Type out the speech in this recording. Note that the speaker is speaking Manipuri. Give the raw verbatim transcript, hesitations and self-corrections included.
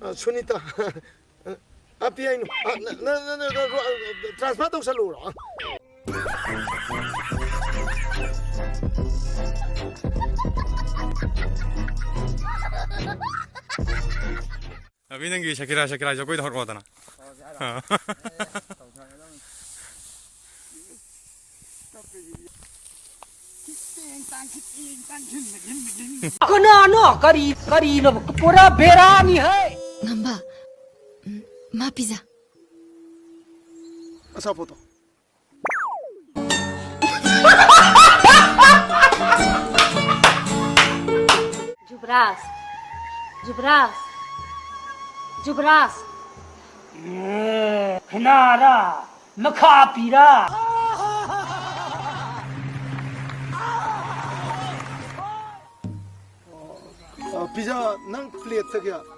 ꯑ, ꯁꯨꯅꯤꯇꯥ꯫ ꯑ, ꯄꯤ ꯑꯥꯏ ꯅꯨ-, ꯑ, ꯅ-, ꯅ-, ꯅ-, ꯅ-, ꯅ-, ꯅ-, transfer ꯇꯧꯁꯜꯂꯨꯔꯣ? ꯑꯕꯤ, ꯅꯪꯒꯤ ꯁꯀꯤꯔꯥ, ꯁꯀꯤꯔꯥ ꯖꯒꯣꯏꯗꯣ ꯍꯧꯔꯛꯑꯣꯗꯅ꯫ ꯑꯥ꯫ ꯀꯅꯥꯅꯣ? ꯀꯔꯤ, ꯀꯔꯤꯅꯣ? ꯄꯨꯔꯥ ꯕꯦꯔꯥꯅꯤ ꯍꯦ꯫ ꯉꯝꯕ, ꯎꯝ, ꯃꯥ ꯄꯤꯖꯥ꯫ ꯑꯁꯥ ꯐꯣꯇꯣ꯫ ꯖꯨꯕ꯭ꯔꯥꯖ, ꯖꯨꯕ꯭ꯔꯥꯖ, ꯖꯨꯕ꯭ꯔꯥꯖ꯫ ꯈꯨꯅꯥꯔꯥ, ꯃꯈꯥ ꯄꯤꯔꯥ꯫ ꯑ, ꯄꯤꯖꯥ, ꯅꯪ plate ꯁꯦ ꯀꯌꯥ?